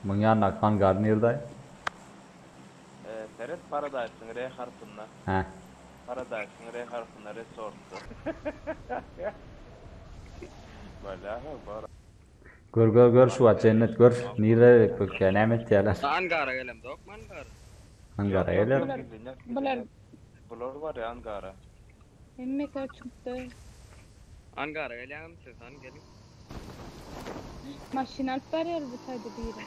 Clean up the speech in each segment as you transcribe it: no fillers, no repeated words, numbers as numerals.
Muň ýanyndaky hangar nirde? Seret Paradise-yň R harpynda. Hä. Paradise-yň R harpynda resortda. Bolýar-a bor. Gör gör gör şu wagt Jennet gör nirde bökýär näme etýärler. Angara gelemzokmy angara? Angara Ýok geler. ýok gizlenýäs Bular gizlenýäs. Bular barýar angara. Hemmesi oçukda. Angara gelýäňizmi siz hany geliň. Maşyn alyp barýar bu taýda biri.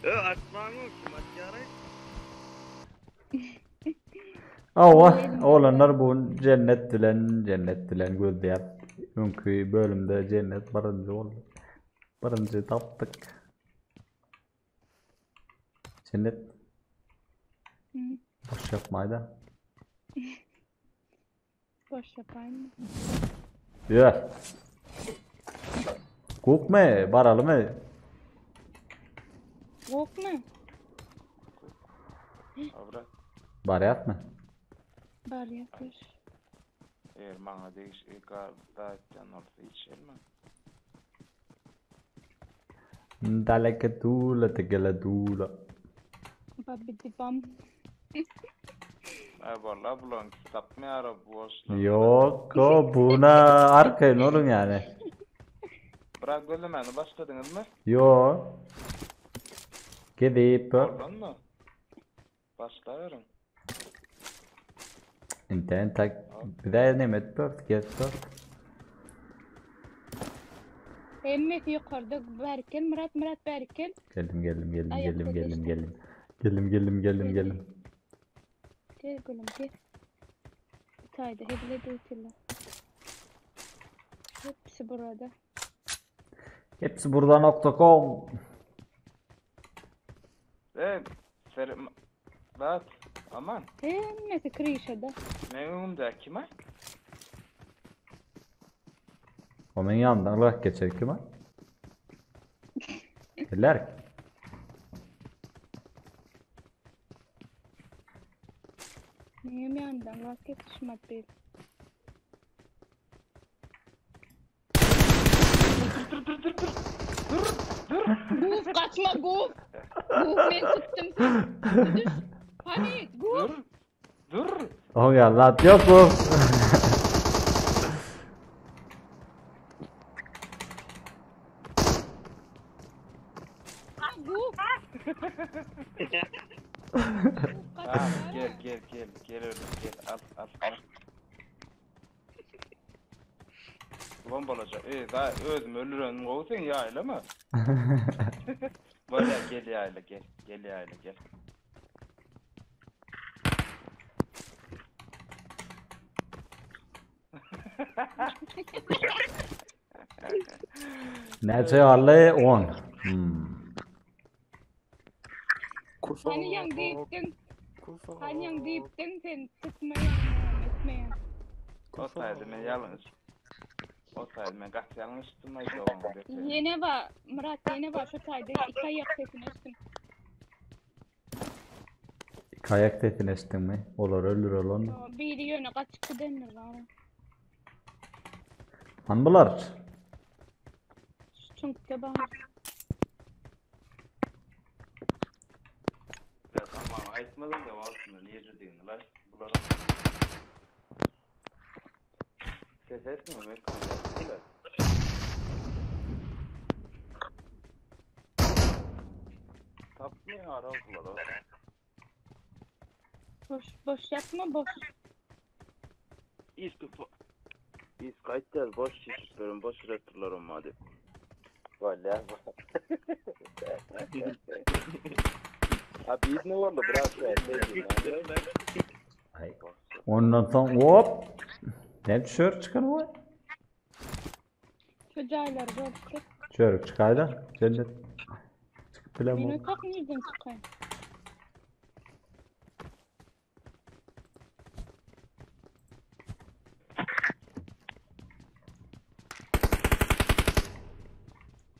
Ö açmaňo kim açýaraý. Hawa, oglanlar bu gün Jennet bilen Jennet bilen gözleýär. Öňki bölümde Jennet birinji boldy. Birinji tapdyk. Jennet. Boş ýapmaýda. Boş ýapaýynmy? Ýör. Gukmy? Baralymy? Gukmy? Abra. Barýasmy? Barýas. Eger maňa degişli gar daýtýan bolsa içermi? Daleke dula tegele dula. Babidi bam. Ay valla bulan tapmaýar bu boşlar. Ýok, o buna arkaýyn boluň ýani. Bırak gözlemäni başladyňyzmy? Ýok. Gezip. Boldanmy? Başlaweriň. Inten tak bize neme etip dört, gezip dört. Hemmesi ýokarda bärik gel Myrat Myrat bärik gel. Geldim geldim geldim Aýakda geldim geldim geçdi. geldim. Geldim geldim geldim geldim. Gel gülüm gel. Bu taýda hezil edip otyrlar. Hepsi burada. Hepsi burada nokta com. Ey, ser Bak, aman. Hemmesi krişada. Meň öňümdäki kim-aý? O meň ýanymdan ylgap geçer kim-aý? Biler. Meňem ýanymdan ylgap geçdi şumat bir. Dur dur dur dur. Dur dur. Guf kaçma guf. Guf men tuttum sen. Düş. Hani guf. Dur. Dur. Oň ýaly zat ýok bu. Guf. Tamam gel gel gel gel öyle gel al al al. Ulan bolajak. Ey, da özüm öldürenim gowy sen ýaýlama. Bolýa gel ýaýla gel. Gel ýaýla gel. Näçe galdy? 10. Hmm. Hani ýaň diýipdiň. Hani ýaň diýipdiň sen tutmaýan, etmeýän. O taýda men ýalňyş. O taýda men gaty ýalňyşdym aýdawam. Ýene ba, Myrat ýene ba şu taýda iki aýak sesini eşitdim. Iki aýak sesini eşitdiňmi? Olar öldüreli onda. Biri ýöne gaçyp gidendir bari. Han bular. Şu çuňkda bar. Ya tamam aýtmadyň da wagtynda nirededigini la bular. Ses etme Mekan. Tapmıyor ara bular. Boş boş yapma boş. Biz Biz gaýtýar boş şişikleriň boş returlarym hadi. Vallahi. Abi biz ne oldu bırak ya. Ay. Ondan soň hop. Ne çörek çykan o? Şu jaýlary görüp Çörek çykaýda. Cennet. Çykyp bilen Men ötak nirden çykaýyn?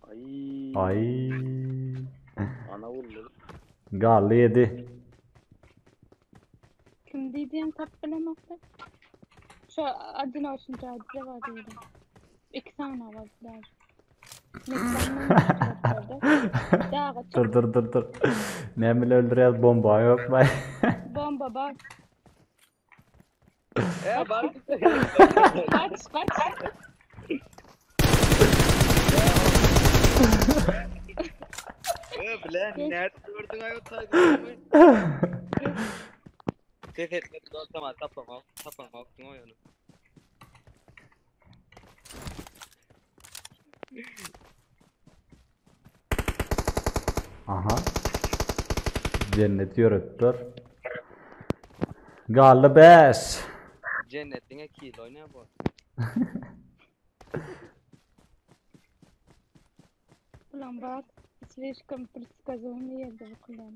Ay. Ay. Ana vurdu. Garly yedi. Kim diýdiğini tap bilemokda. Şu adını olsun jaýda var diýdim. Iki sany var der. Daga çyk. Dur dur dur dur. Näme bilen öldürýär bomba ýok bay. Bomba bar. E bar. Kaç kaç. E bilen nädip gördüň aý otaýdy. Ses etmedi dostum tapamak, tapamak oýunu. Aha. Cennet ýöretdiler. Galdy 5. Cennet diňe kill oýnaýar bu. Ulan bak. Слишком предсказуемый ýerde bukulan.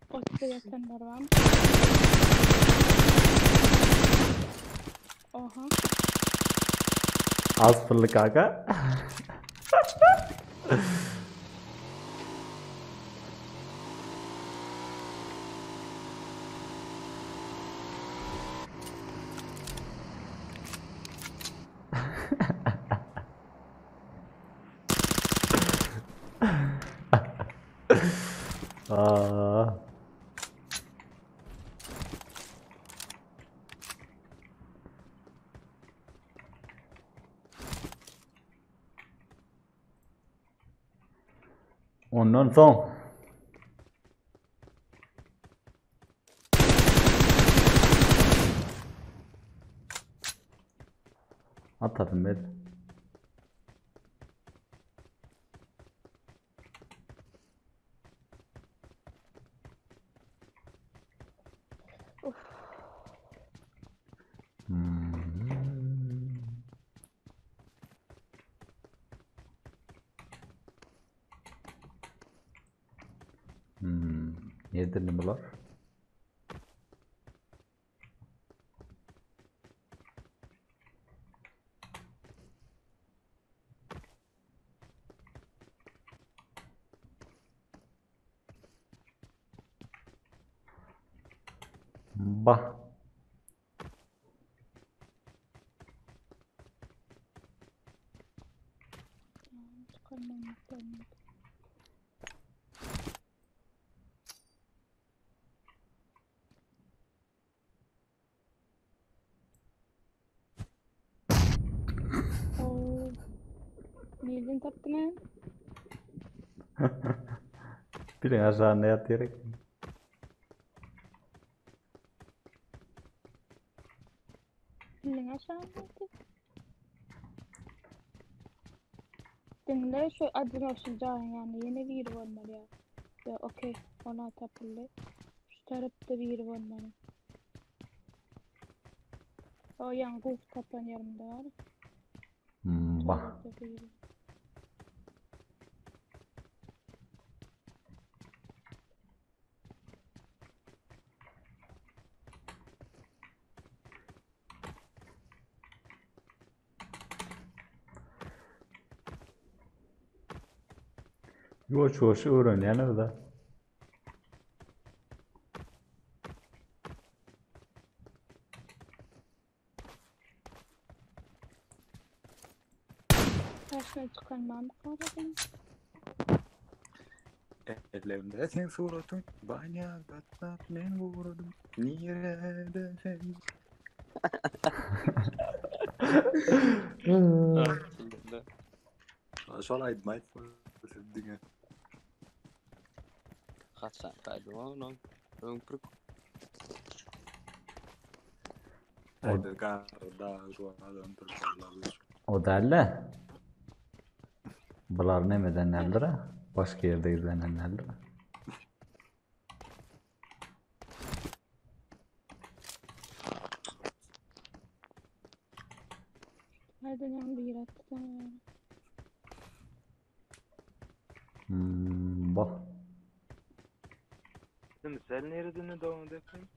Otda ýatanlar barmy? Oha. Az pully kaka. Aa. Ondan soň Atarım ben. Hmm. Hmm. Nedir bular? Bah. Çykarmam gelmedi. Oo. Nereden tapdyn ha? Biriň aşagynda ýatyr eken. Piliň aşagynda ýatyr. Diňle şu adinoşyň jaýyň ýanynda ýene biri bolmaly ýa. Ýa okey, ona tapyldy. Şu tarapda biri bolmaly. O ýaňy guf tapan ýerimde bar. Hmm, bah. Tarapda biri. Ýuwaş ýuwaş öwrenýäňiz-de. Daşyna çykarmam garadan. Ellerimde seň suratyň, banýa gatnap men guradym. Nirede sen? Şol aýdymy aýtsa siz diňe. Haçan aýdym onuň? Öňkü Aýdy garda şu adam turşarlar. O däl-de. Bular nemeden däldir ha? Başga ýerde gizlenen däldir. Nereden yan bir attı sana. Hmm, bak. Şimdi sen nereden doğdun dedin?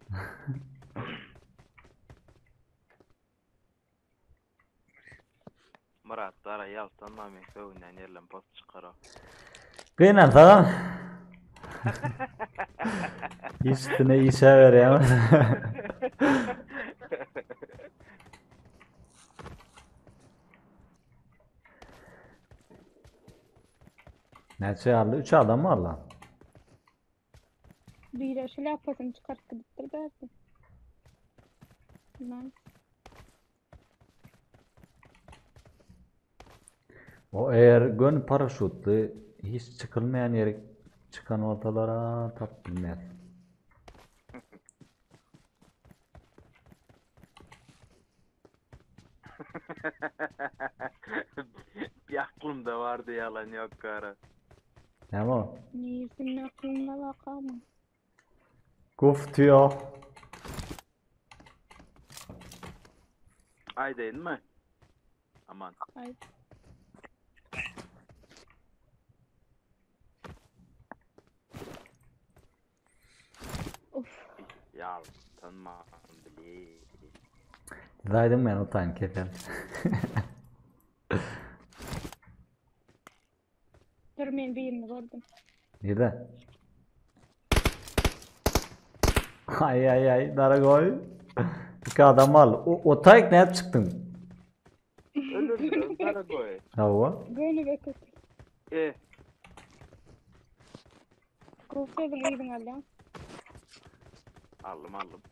Murat dara ýaltanma men sögünýän ýerlem post çykara. Gynansagam. Üstüne işe berýän. Näçe galdy? 3 adam galdy. Biri şlyapasyny çykaryp gidipdir bärde. Nice. O eğer gön paraşutly hiç çykylmaýan ýere çykan bolsalar tap bilmez. Bir aklımda vardı yalan yok kara. Näme o? Niýesinde aklynda bakamı? Guf tüyo. Aydın mı? Aman. Ay. Of. Ya tanımam bile. Zaydın men o taýyn keser. Dur men birini gördüm. Nirde? Ay ay ay daragoy. İki adam al. O, o taýk nädip çykdyň? Ölürdüm Karagoy. Hawa. Göni beklet. E Gowşadyň yzyň alýan. aldım aldım.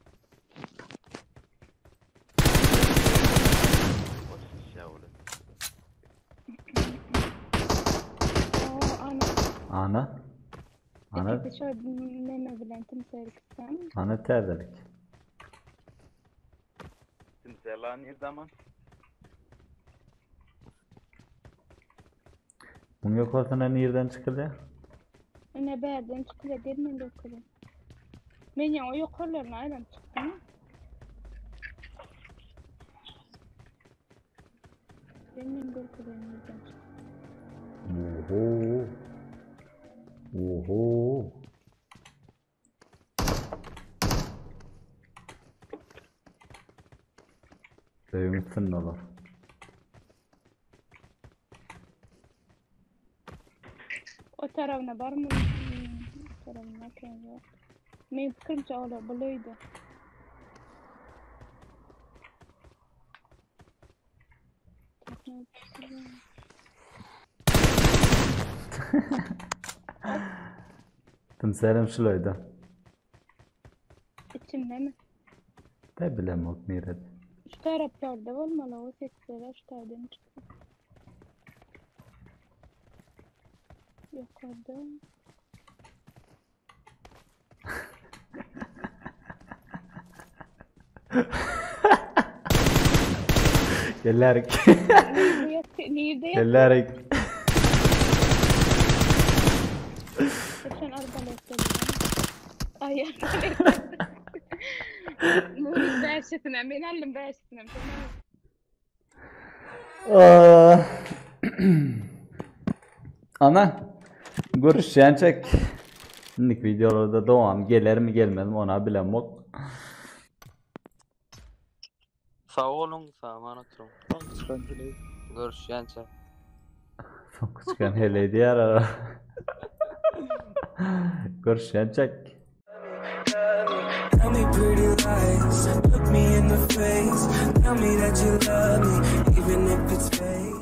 Boş iş ya oğlum. Oo, ana. Ana. Ana İkisi şu neme bilen timsel gitsem. ana täzelik. Timsela nerede aman? Muň ýokarsyna nirden çykylýar? Ine bärden çykylýar dermen ýokary. Men ýa o ýokarlaryna aýlanyp çykdym. Dermen görkezen ýerden çykdym. Oho. Oho. Öýüň üstünde olar. O tarafına barmy? Hmm, o tarafına yok. Men pikirimçe olar bulaydı. Timsälem şulaydy. İçinde mi? De bilemok nirede. Şu taraflarda bolmaly o sesler şu tarafdan çıktı. Yukarıda. Gellerik. Nerede yatıyor? Nerede yatıyor? Gellerik. Geçen arbalet geldi. Ay arbalet. Nurik bäşisine, men aldym bäşisine. Ana görüşýänçek indiki videolarda dowam gelermi gelmezmi ona bilemok. Sag boluň, sag-aman oturyň. Soňky çykan heleý. Görüşýänçä. Soňky çykan heleý diýer ara. Görüşýänçek. Tell me pretty lies, look me in the face. Tell me that you love me, even if it's fake.